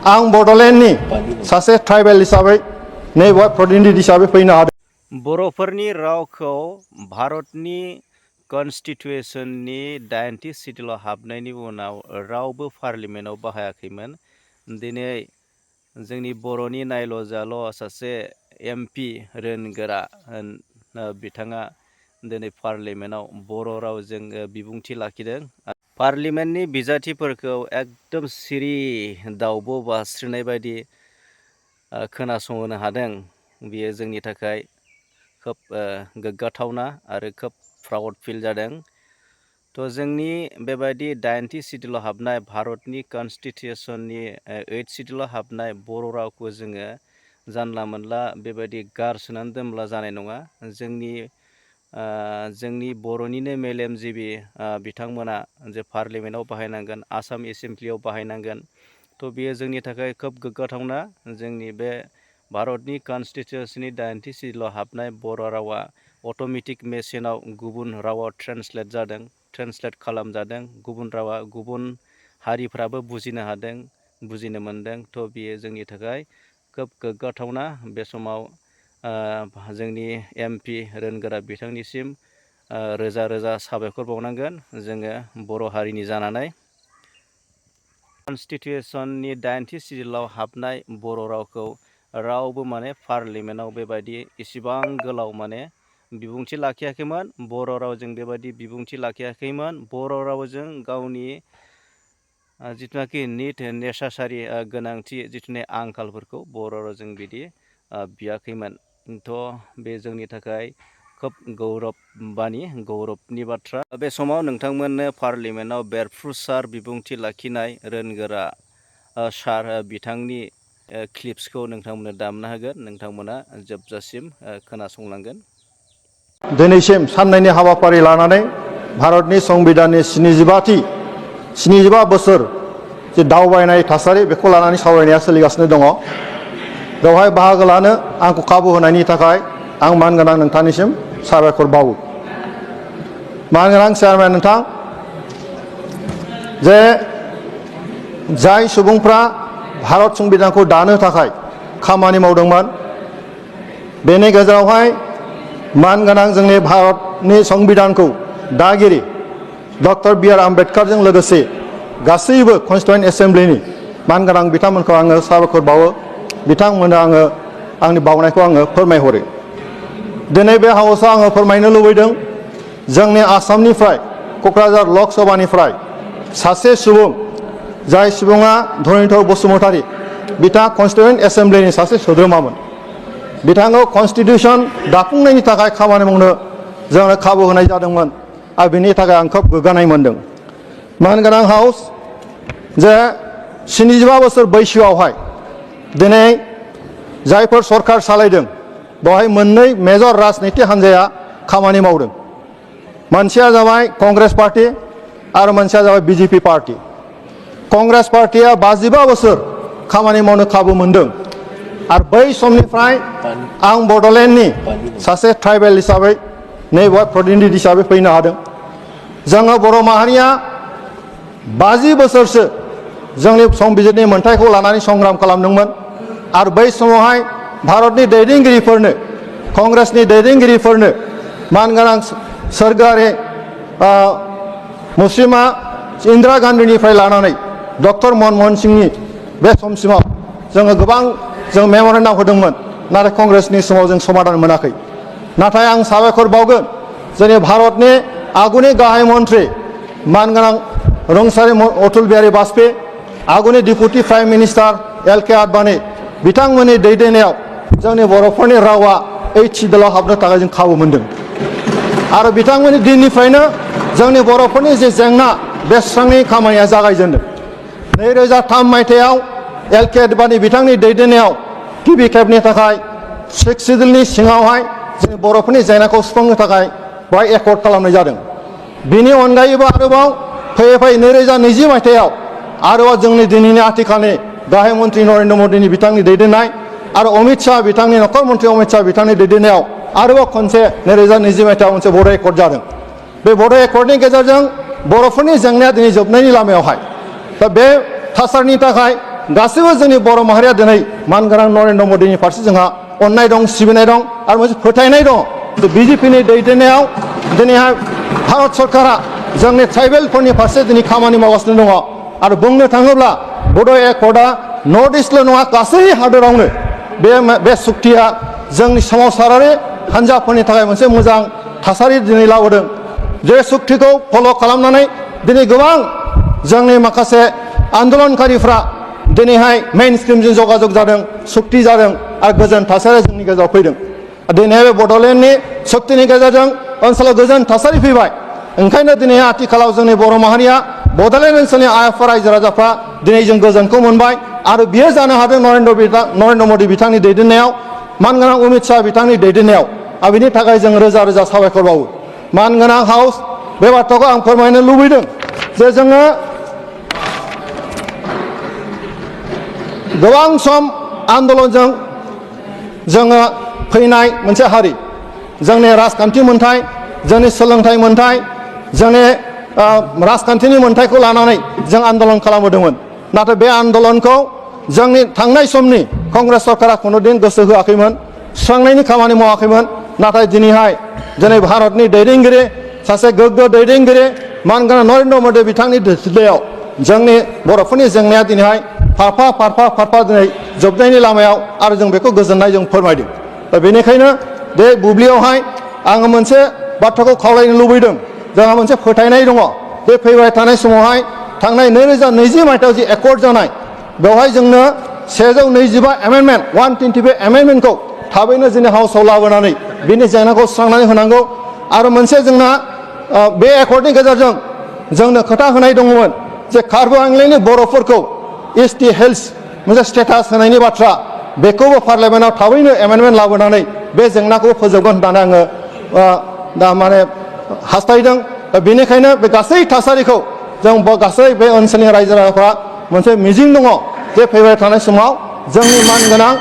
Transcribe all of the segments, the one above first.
आं बड'लेण्डनि सासे ट्राइबेल हिसाबै नैबे प्रतिनिधि हिसाबै फैनो हादों। बर'फोरनि रावखौ भारतनि कन्स्टिटिउसननि 90 सिडिउलाव हाबनायनि उनाव रावबो पार्लिमेन्टआव बाहायाखैमोन। दिनै जोंनि बर'नि नायल' जाल' सासे MP रोनगोरा बिथाङा दिनै पार्लिमेन्टआव बर' रावजों बिबुंथि लाखिदों। पार्लिमेन्टनि बिजाथिफोरखौ एकदम सिरि दाउब' बास्रिनाय बायदि खोनासंहोनो हादों। बियो जोंनि थाखाय खोब गोग्गाथावना आरो खोब प्राउड फिल जादों। तो जोंनि बेबायदि 90 सिडिउलाव हाबनाय भारतनि कन्स्टिटिउसननि 8 सिडिउलाव हाबनाय बर' रावखौ जोङो जानला मोनला बेबायदि गारसोनानै दोनब्ला जानाय नङा। जोंनि बर'निनो मेलेमजिबि बिथांमोना जे पार्लिमेन्टआव बाहायनांगोन, आसाम एसेमब्लियाव बाहायनांगोन। तो बेयो जोंनि थाखाय खोब गोग्गाथावना। जोंनि बे भारतनि कन्स्टिटिउसननि 90 सिडिउलाव हाबनाय बर' रावा अट'मेटिक मेसिनाव गुबुन रावाव ट्रेन्सलेट खालामजादों। गुबुन रावा गुबुन हारिफ्राबो बुजिनो हादों, बुजिनो मोनदों। तो बेयो जोंनि थाखाय खोब गोग्गाथावना। बे समाव जोंनि MP रोनगोरा बिथांनिसिम रोजा रोजा साबायखर बावनांगोन जोङो बर' हारिनि जानानै। कन्स्टिटिउसननि 90 सिडिउलाव हाबनाय बर' रावखौ रावबो पार्लिमेन्टआव बेबायदि इसिबां गोलाव बिबुंथि लाखियाखैमोन। बर' रावजों बेबायदि बिबुंथि लाखियाखैमोन। बर' रावजों गावनि जिथुनाखि निड नेसेसारि गोनांथि जिथुनाखि आंखालफोरखौ बर' रावजों बिदि बियाखैमोन। तो बे जोंनि थाखाय खोब गौरबनि बाथ्रा। बे समाव नोंथांमोननो पार्लिमेन्टआव बेरफ्रुसार बिबुंथि लाखिनाय रोनगोरा सार बिथांनि क्लिप्सखौ नोंथांमोननो दामना होगोन। नोंथांमोना जोबजासिम खोनासंलांगोन। दिनैसिम साननैनि हाबाफारि लानानै भारतनि संबिधाननि 75 बोसोर जे दावबायनाय थासारि बेखौ लानानै सावरायनाया सोलिगासिनो दङ। बेवहाय बाहागो लानो आंखौ खाबु होनायनि थाखाय आं मानगोनां नोंथांनिसिम साबायखर बावो। मानगोनां चेयारमेन नोंथां, जे जाय सुबुंफ्रा भारत संबिधानखौ दानो थाखाय खामानि मावदोंमोन, बेनि गेजेरावहाय मानगोनां जोंनि भारतनि संबिधानखौ दागिरि डक्टर B.R. आम्बेडकारजों लोगोसे गासैबो कन्स्टिटिउयेन्ट एसेम्ब्लिनि मानगोनां बिथांमोनखौ आङो साबायखर बावो। बिथांमोननो आङो आंनि बावनायखौ आङो फोरमायहरो। दिनै बे हाउसआव आङो फोरमायनो लुबैदों, जोंनि आसामनिफ्राय क'क्राझार लक सभानिफ्राय सासे सुबुं, जाय सुबुङा धरनीधर बसुमतारी, बिथाङा कन्स्टिटिउयेन्ट एसेम्ब्लिनि सासे सोद्रोमामोन। बिथांखौ कन्स्टिटिउसन दाफुंनायनि थाखाय खामानि मावनो जोंनो खाबु होनाय जादोंमोन आरो बिनि थाखाय आं खोब गोग्गानाय मोनदों। मानगोनां हाउस, जे 75 बोसोर बैसोआवहाय दिनै जायफोर सरकार सालायदों, बेवहाय मोननै मेजर राजनिति हान्जाया खामानि मावदों। मोनसेया जाबाय कंग्रेस पार्टी आरो मोनसेया जाबाय BJP पार्टी। कंग्रेस पार्टीया 55 बोसोर खामानि मावनो खाबु मोनदों आरो बै समनिफ्राय आं बड'लेण्डनि सासे ट्राइबेल हिसाबै नैबे प्रतिनिधि हिसाबै फैनो हादों। जोङो बर' माहारिया 50 बोसोरसो जोंनि संबिजिरनि मोन्थायखौ लानानै संग्राम खालामदोंमोन आरो बै समावहाय भारतनि दैदेनगिरिफोरनो, कंग्रेसनि दैदेनगिरिफोरनो मानगोनां सोरगोआरि मुस्रिमा इन्दिरा गान्धीनिफ्राय लानानै डक्टर मनमोहन सिंहनि बे समसिमाव जोङो गोबां मेम'रेन्डाम होदोंमोन, नाथाय कंग्रेसनि समाव जों समाधान मोनाखै। नाथाय आं साबायखर बावगोन जोंनि भारतनि आगुनि गाहाय मन्त्रि मानगोनां रुंसारि अटल बिहारी वाजपेयी, आगुनि deputy prime minister L.K. Advani बिथांमोननि दैदेननायाव जोंनि बर'फोरनि रावा 8 सिडिउलाव हाबनो थाखाय जों खाबु मोनदों। आरो बिथांमोननि दिननिफ्रायनो जोंनि बर'फोरनि जे जेंना बे सुस्रांनायनि खामानिया जागायजेनदों। 2003 मायथाइयाव L.K. आडवाणी बिथांनि दैदेननायाव गिबि खेबनि थाखाय 6 सिडिउलनि सिङावहाय जोंनि बर'फोरनि जेंनाखौ सुफुंनो थाखाय बेवहाय एकर्ड खालामनाय जादों। बिनि अनगायैबो आरोबाव फैयै 2020 मायथाइयाव आरोबाव जोंनि दिनैनि आथिखालनि गाहाय मन्त्रि नरेन्द्र मदिनि बिथांनि दैदेननाय आरो अमित शाह बिथांनि नखर मन्त्रि अमित शाह बिथांनि दैदेननायाव आरोबाव खनसे 2020 मायथाइयाव मोनसे बड' एकर्ड जादों। बे बड' एकर्डनि गेजेरजों बर'फोरनि जेंनाया दिनै जोबनायनि लामायावहाय। दा बे थासारिनि थाखाय गासैबो जोंनि बर' माहारिया दिनै मानगोनां नरेन्द्र मदिनि फारसे जोंहा अननाय दं, सिबिनाय दं आरो मोनसे फोथायनाय दङ। बिजेपिनि दैदेननायाव दिनैहाय भारत सरकारा जोंनि ट्राइबेलफोरनि फारसे दिनै खामानि मावगासिनो दङ आरो बुंनो थाङोब्ला बड' एकर्डआ नर्थ इस्टल' नङा गासै हादोरावनो बे सुक्तिया जोंनि सोमावसारारि हान्जाफोरनि थाखाय मोनसे मोजां थासारि दिनै लाबोदों। जे सुक्तिखौ फल' खालामनानै दिनै गोबां जोंनि माखासे आन्दलनकारिफ्रा दिनैहाय मेइन स्ट्रिमजों जगाजग जादों, सुक्ति जादों आरो गोजोन थासारिया जोंनि गेजेराव फैदों। दिनैहाय बे बड'लेण्डनि सुक्तिनि गेजेरजों ओनसोलाव गोजोन थासारि फैबाय। ओंखायनो दिनै आथिखालाव जोंनि बर' माहारिया बड'लेण्ड ओनसोलनि आइआफा रायजो राजाफ्रा दिनै जों गोजोनखौ मोनबाय आरो बियो जानो हादों नरेन्द्र मदि बिथांनि दैदेननायाव, मानगोनां अमित शाह बिथांनि दैदेननायाव। आरो बिनि थाखाय जों रोजा रोजा साबायखर बावो। मानगोनां हाउस बे बाथ्राखौ आं फोरमायनो लुबैदों जे जोङो गोबां सम आन्दलनजों जोङो फैनाय मोनसे हारि। जोंनि राजखान्थि मोन्थाय, जोंनि सोलोंथाइ मोन्थाय, जोंनि राजखान्थिनि मोन्थायखौ लानानै जों आन्दलन खालामबोदोंमोन। नाथाय बे आन्दलनखौ जोंनि थांनाय समनि कंग्रेस सरकारा खुनुदिन गोसो होआखैमोन, सुस्रांनायनि खामानि मावाखैमोन। नाथाय दिनै भारतनि दैदेनगिरि, सासे गोग्गो दैदेनगिरि मानगोनां नरेन्द्र मदि बिथांनि दैदेननायाव जोंनि बर'फोरनि जेंनाया दिनैहाय फारफा दिनै जोबनायनि लामायाव आरो जों बेखौ गोजोननाय जों फोरमायदों। दा बेनिखायनो बे बुब्लियावहाय आङो मोनसे बाथ्राखौ खावलायनो लुबैदों। जोंहा मोनसे फोथायनाय दङ बे फैबाय थानाय समावहाय थांनाय 2020 मायथाइयाव जि एकर्ड जानाय बेवहाय जोंनो 125 एमेन्डमेन्ट 125 एमेन्डमेन्टखौ थाबैनो जोंनि हाउसआव लाबोनानै बिनि जेंनाखौ सुस्रांनानै होनांगौ। आरो मोनसे जोंना बे एकर्डनि गेजेरजों जोंनो खोथा होनाय दङमोन जे कार्बि आंलंनि बर'फोरखौ एसटि हेल्थ मोनसे स्टेटास होनायनि बाथ्रा, बेखौबो पार्लियामेन्टआव थाबैनो एमेन्डमेन्ट लाबोनानै बे जेंनाखौ फोजोबगोन होननानै आङो हास्थायदों। बेनिखायनो बे गासै थासारिखौ जों गासै बे ओनसोलनि रायजो राजाफ्रा मोनसे मिजिं दङ जे फैबाय थानाय समाव जोंनि मानगोनां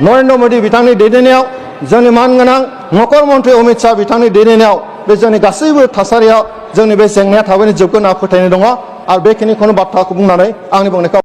नरेन्द्र मदि बिथांनि दैदेननायाव, जोंनि मानगोनां नखर मन्त्रि अमित शाह बिथांनि दैदेननायाव बे जोंनि गासैबो थासारियाव जोंनि बे जेंनाया थाबैनो जोबगोन होनना फोथायनाय दङ। आरो बेखिनिखौनो बाथ्राखौ बुंनानै आंनि बुंनायखौ